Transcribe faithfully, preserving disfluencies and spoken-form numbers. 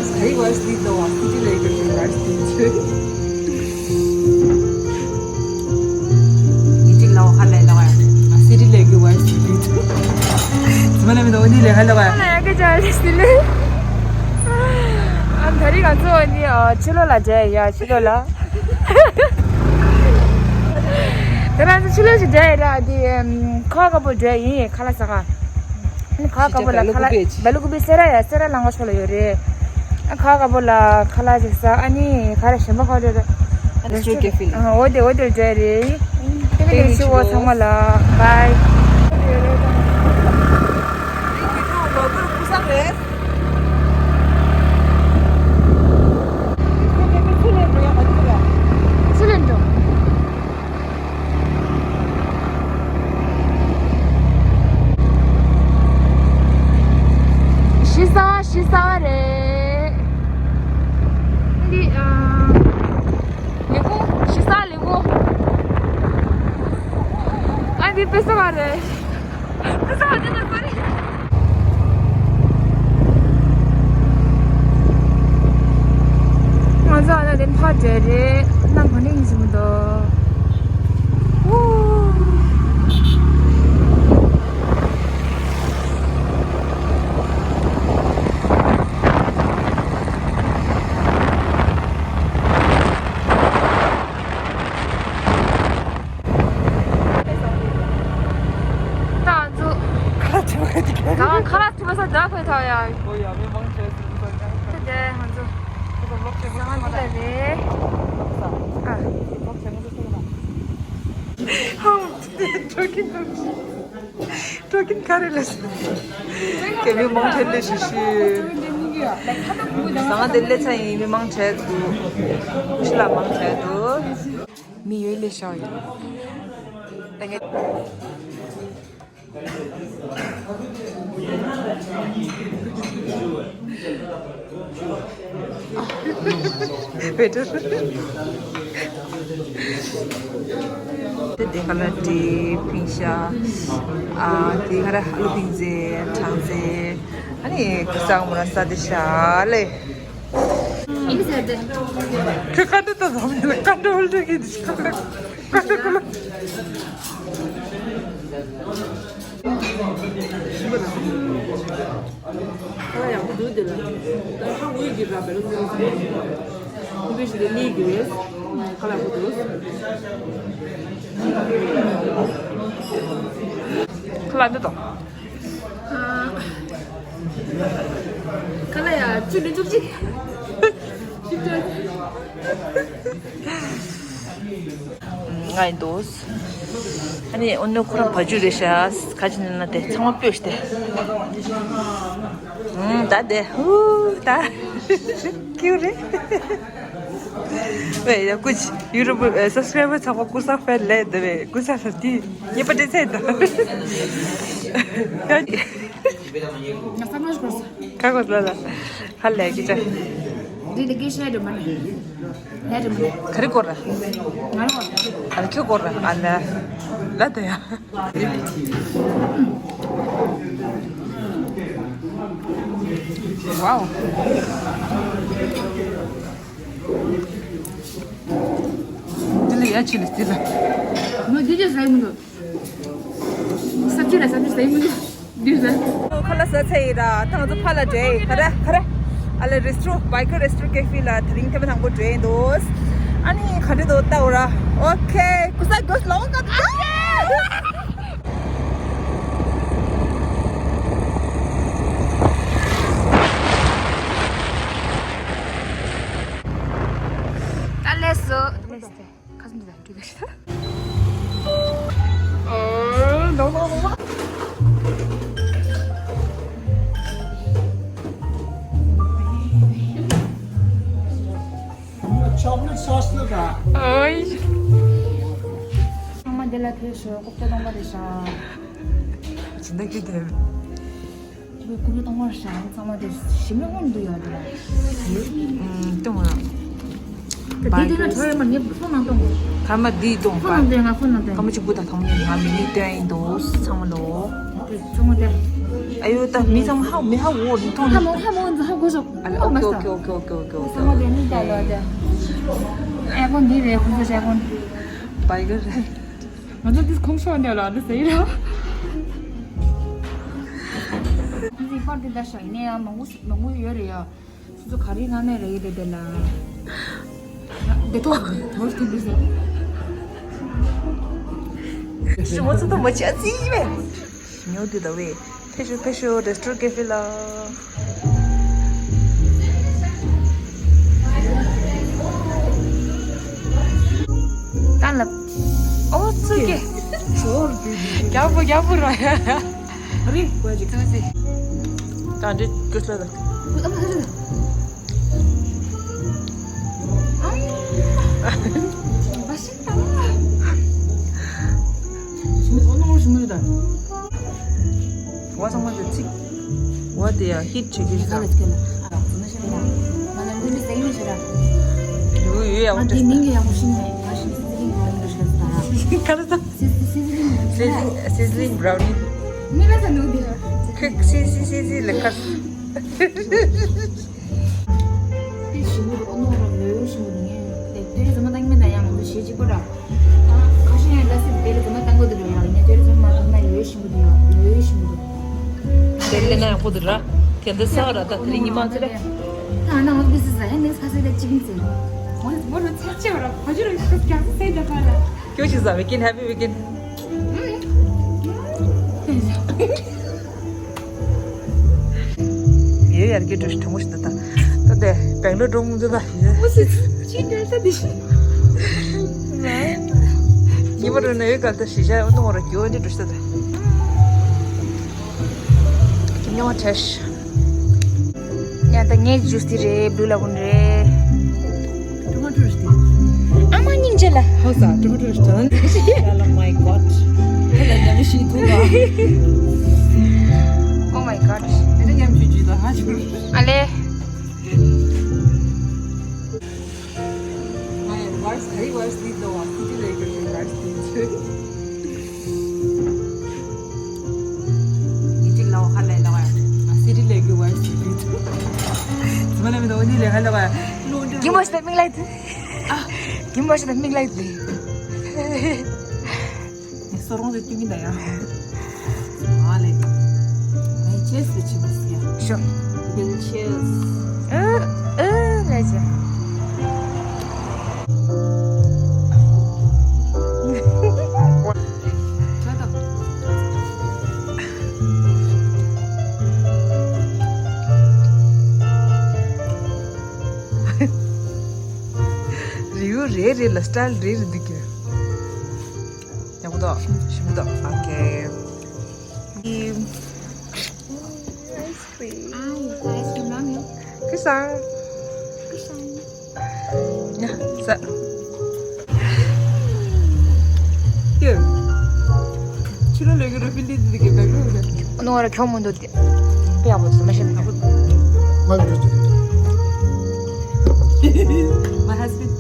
Hey, what's the, the city like, what's the city? City like, how like, like, city like, what's the city? Mana mi doni le, hello, ba. Hello, ya ke jai sile. Am thari ganzo ni, chilo la jai ya, chilo la. Tera chilo jai ra di, kha ka bo jai, khala saka. ཁ་ཁ་པོ་ལ་ཁ་ལ་བེ་ལུ་ཀུ་བི་སེ་ར་ཡ་སེ་ར་ལང་ག་ཤོ་ལ་ཡོད་རེད། ཨ་ཁ་ཁ་པོ་ལ་ཁ་ལ་ཅིག་ས་ཨ་ནི་ཁ་ར་ཞེན་པ་ཁ་རེད། ཨ་ནི་སུ་ཀེ་ཕི་ལ། ཨ་འོ་དེ་འོ་དེ་རེད། ཐེ་མི་ཐེ་མི་ཤི་བོ་ཚང་མ་ལ་བའི། ཚུར་ལེན་འགྲོ། ཤི་ས་ཤི་ས་རེད། འདི་ཨ་ལི་གུ་ཤི་ས་ལི་གུ། ཨ་འདི་པེ་ས་མ་རེད། ང་ཚོ་ཨ་ན་དེ་ཕ་འདྲེ་རེད། གནམ་གང་ནས་ཡིན་ཟིན་མི་འདུག་ད་ང་ཚོ་ཁ་ལག་ཁྲིད་པ་ས་འདྲ་ཁོས་ཐག་ཡ། ཨོ་ཡ་མི་མང་ཆེ་སུ་ས་འདྲ་ཁོས། དེ་ང་ཚོ་ཁོ་ཚོ་ལོག་ཆེ་ས་ང་ཚོ་ལ་རེད། ཨ་ལོག་ཆེ་ང་ཚོ་ས་ང་ཧོ་ཊོ་ཀིན་ཊོ་ཀིན་ཊོ་ཀིན་ག་རེ་ལས། ཀེ་མི་མང་ཆེ་ལས་ཤི་ཤི། ས་ང་དེ་ལས་ཚ་ཡིན་མི་མང་ཆེ་འདུག་ཁུ་ཤི་ལ་མང་ཆེ་འདུག་མི་ཡོད་ལས་ཤོག་ཡོད། ད་ངས། བེ་ཏྲ། དེ་ག་ལ་དྲི་ཕིང་ཤ། ཨ་དེ་ག་ར་ཨ་ལུ་ཕིང་ཙེ་གྲང་ཙེ། ཨ་ནི་ཁུ་སང་མོ་ར་ས་དེ་ཤ་ལེ། ཁྱོད་ཀ་འདྲ་ད་བཟང་མིན་ལ་ཀ་འདྲ་འོལ་འདྲ་གི་འདི་ཀ་འདྲ་ཀ་འདྲ་ཀ་ལ། ཁ་ལག་ཡག་པོ་འདུག་དེ་ལ། ད་ཧ་འུ་གི་ར་བེ་ར་ཁུ་བེ་ཤི་དེ་ལི་གི་རེད། ཁ་ལག་པོ་འདུག་ཁ་ལག་འདི་དང་། ཁ་ལག་ཡ་བཅུ་ནས་བཅུ་གཅིག་ང་ཡིན་འདུག་ཨ་ནི་ཨོ་ནུ་ཁོ་རང་བ་རྒྱུད་རེད་ཤག་ག་ཅི་ནས་ན་དེ་ཚང་མ་སྤོས་ཏེ། ད་དེ་ཧུ་ད་ཀིའུ་རེད། ཝེ་ཡ་ཀུ་ཅི་ཡུ་ཊུབ་སབ་སི་ཀ་རའི་བར་ཚང་མ་ཀུ་སང་ཕེ་ལེ་དེ་བེ་ཀུ་སང་ལ་དེ་ཉེས་པ་དེ་ཚེ་ད། ང་ས་མ་ཞིག་གོ་ས། ཁ་གོ་ལ་ལ། ཧ་ལས་ཀྱི་ཅག་འདི་ལ་སྐད་ཤད་དུ་མ་ནི། ལས་དུ་མ་ནི། ག་རེ་སྐོར་ར། ང་རོ། ཨ་ལ་ཁྱོད་སྐོར་ར་ཨ་ལ། ལ་དུ་ཡ། ཝའོ། འདི་ལ་ཡ་ཆི་ལ་སྟི་ལ། མ་འདི་ཅི་ཟ་ཡི་མི་འདུག་ས་བཅུ་ལ་ས་བཅུ་ཟ་ཡི་མི་འདུག་འདི་ཟ། ཁ་ལག་ཟ་ཚར་ཡིན་ར། ད་ང་ཚོ་ཕར་ལ་འགྲོ་ཡིན། ག་རེ་ག་རེ། ཨ་ལ་རེ་སི་ཊོ་རན། བྷའི་ཀར་རེ་སི་ཊོ་རན་ཀེ་ཕེ་ལ་དེ་རིང་ཐེངས་མ་དང་པོ་འགྲོ་ཡིན་འདུག་ཨ་ནི་ག་འདྲ་འདུག་ལྟ་འོ་ར། ཨོ་ཁེ། ཀུ་ས་གོས་ལོང་ཀ་ད། ད་ལས་སོ། ཁ་སང་འདི་ལ་འགྲོ་གི་ཤི། ཨོ། ནོ་ནོ་ནོ། ཆོག་ལེ་སོ་སི་ནི་ར། ཨོའི། ཚང་མ་འདི་ལ་ཕེབས་ཤོག་ཀོ་ཀོ་སྟོང་པ་རེད་ཤག་ཇི་འདྲ་གི་དེ། ཁྱོད་ཀུ་རུ་གཏོང་བར་བྱ། ཚང་མ་དེ་ཞིམ་མེ་ཧོན་དུ་ཡོད་དེ་ལ། ཨུམ། གཏོང་བ། དེ་དེ་ན་ཁྲོ་ཡོད་མ་ངས་ཕོ་ནང་གཏོང་དགོས། ཁ་མ་འདི་གཏོང་ཕོ་ནང་སྟོན། ང་ཕོ་ནང་སྟོན། ཁ་མ་གཅིག་པུ་དང་ཐང་མ་ང་མི་ནི་སྟོན་ཡིན་འདུག་ཚང་མ་ལོ། དེ་ཚང་མ་དེ། ཨ་ཡོ་ད་མི་ཚང་མ་ཧ་མི་ཧ་འོ་མཐོང་ཧ་མོ་ཧ་མོ་འཛིན་ཧ་གོ་ཤོག་ཨ་ལེ། ཨོ་ཀེ་ཨོ་ཀེ་ཨོ་ཀེ་ཨོ་ཀེ་ཨོ་ཀེ་ཨོ་ཀེ། ཚང་མ་དེ་ནི་ད་ལོ་ད། ཨེ་ཕོན་འདི་རེད། ཁོང་ཚོ་ཨེ་ཕོན། བའི་གར་རེད། ང་ཚོ་འདི་ཁོང་ཤོག་འདི་ལ་འདི་ཟེར་ར། འདི་པར་འདི་ད་ཤོག་ཡིན་ནའི་ཡང་མང་པོ་ཞིག་མང་པོ་ཡོད་རེད་ཡ། སུ་ཚོ་ག་རེ་ན་ནས་རེད་དེ་དེ་ལ། དེ་ཐོག་མོར་ཐུག་འདུག་ཟེར། ཞི་མོ་ཚོ་ད་མ་ཅི་ཨ་ཙི་བས། ཉོ་དེ་ད་བས། ཕེ་ཤོ་ཕེ་ཤོ་རེ་སི་ཊོ་རན་ཊི་ཀེ་ཧྥེ་ལ། ཏན་ལབ། ཨོ་ཙི་ཀེ། རྒྱག་པོ་རྒྱག་པོ་ར། རི་གོ་ཅིག་ཏུ་ཟི། ད་འདི་ཀུ་སླ་ད། བ་ཚང་མ་དེ་ཚིག་བ་དེ་ཡང་ཧིཊ་བྱེད་ཀྱི་རེད་ད། ཡོད་ཡོད་ཡག་པོ་ཏེ་སྟེ། ག་རེ་ད། སི་ཛི་ལིང་སི་ཛི་ལིང་བྷ་རའུ་ནི། ཁ་སི་སི་སི་སི་ལ་ཁ། དེ་ཞིམ་པོ་འདུག་ཨ་ནོ་རང་ཡོད་ཡོད་ཞིམ་པོ་འདུག་ངས་དེ་དེ་རིང་ཚང་མ་བཏང་གི་མེད་ན་ཡང་ང་ཚོ་གཞས་གཅིག་པོ་ར། ཁ་ཤས་ཡང་ལ་སི་དེ་རིང་ཚང་མ་བཏང་གི་འདུག་ཡང་ངས་དེ་རིང་ཚང་མ་བཏང་ན་ཡོད་ཡོད་ཞིམ་པོ་འདུག་ཡང་ཡོད་ཡོད་ཞིམ་པོ་འདུག་དེ་ལས་ན་ཡག་པོ་འདུག་ར། དེ་འདྲ་ཟེར་བ་ར་ད་དེ་རིང་ཉི་མ་ཚེ་ར། ད་ང་ང་ཚོ་དེ་སི་ཟ་ཡང་ནེག་སི་ཁ་སི་ལ་ཅིག་ཡིན་ཚེ། མོ་རེ་མོ་རེ་ཚར་ཆེ་བ་ར་བ་ཇུ་ར་ཤི་ཁ་སི་ཀྱང་སི་སེ་ད་པ་ར། ཁྱོད་ཤི་ཟ་བེ་ཀིན་ཧེ་པི་བེ་ཀིན། ཡོད་ཡར་གྱི་འགྲོ་ཞིག་གྲོང་མོ་ཞིག་ད་ད། ད་དེ་བེང་ལོར་འགྲོ་མུ་འདུག་ད། ཨོ་སི་ཅི་འདྲ་ད་དེ་ཤི། ཉི་མ་རུ་ནས་ཡོད་ག་ད་ཤི་ཤ་ཡོད་ནོ་ར་གྱོད་འདི་འགྲོ་ཞིག་ད་ད། ཉི་མ་ཁྲེ་ཤི། ཡ་ད་ངའི་ཇུས་དེ་རེད། བླུ་ལ་གུན་རེད། ཊོ་མ་ཊོ་རེད་དེ། ཨ་མ་སྙིང་རྗེ་ལ། ཧོ་ས་ཊོ་མ་ཊོ་རེད་ད། ཡ་ལ་མའི་གོཌ། ཧ་ལ་ཉམས་ཤིང་ཐུག་པ། Oh my god. དེ་རིང་ཉམས་ཤིང་ཇི་ལ་ཧ་ཅུ། ཨ་ལེ། ངའི་ཝར་སི་ག་རེ་ཝར་སི་ལི་ལོ་བ་སི་ཊི་ལ་ཡི་ག་རེ་ཝར་སི་ལི་ཚོད། ཡི་ཅིག་ལའོ་ཧ་ལས་ལའོ་ཡ། སི་ཊི་ལས་ཀྱི་ཝའི་སི་ཊི་ལས་ཀྱི། ཙི་མ་ལ་མི་དོ་ནི་ལས་ཧ་ལའོ་ཡ། ལོ་འདི་གི་མོ་ཤི་ད་མིང་ལའི་ཏི། ཨ། གི་མོ་ཤི་ད་མིང་ལའི་ཏི། ངས་སོ་རོང་དེ་ཏུ་མི་ད་ཡ། ཨ་ལེ། ངས་ཅེས་སི་ཆི་མ་སི་ཡ། ཤོ། ཡང་ཅེས། ཨ་ཨ་ལ་ཅེ། རེའུ་རེ་རེ་ལ་སི་ཊལ་རེ་རེ་འདུག་གི། ཡག་པོ་འདུག་ཞིམ་པོ་འདུག་ཨོ་ཁེ། ཨའི་སི་ཀྲིམ་རང་ཡོད། ཁུ་སང་། ཁུ་སང་། ཡ། ཟ། ཡ། ཁྱོད་རང་ལས་ཀྱི་རུ་པིན་འདི་འདི་གི་བེག་རུ་རེད། ནོར་ཁྱོད་མོ་འདུག་སྟེ། དཔེ་ཡག་པོ་འདུག་མ་ཤེས་ན། ང་ལ་འགྲོ་ཅི། My husband.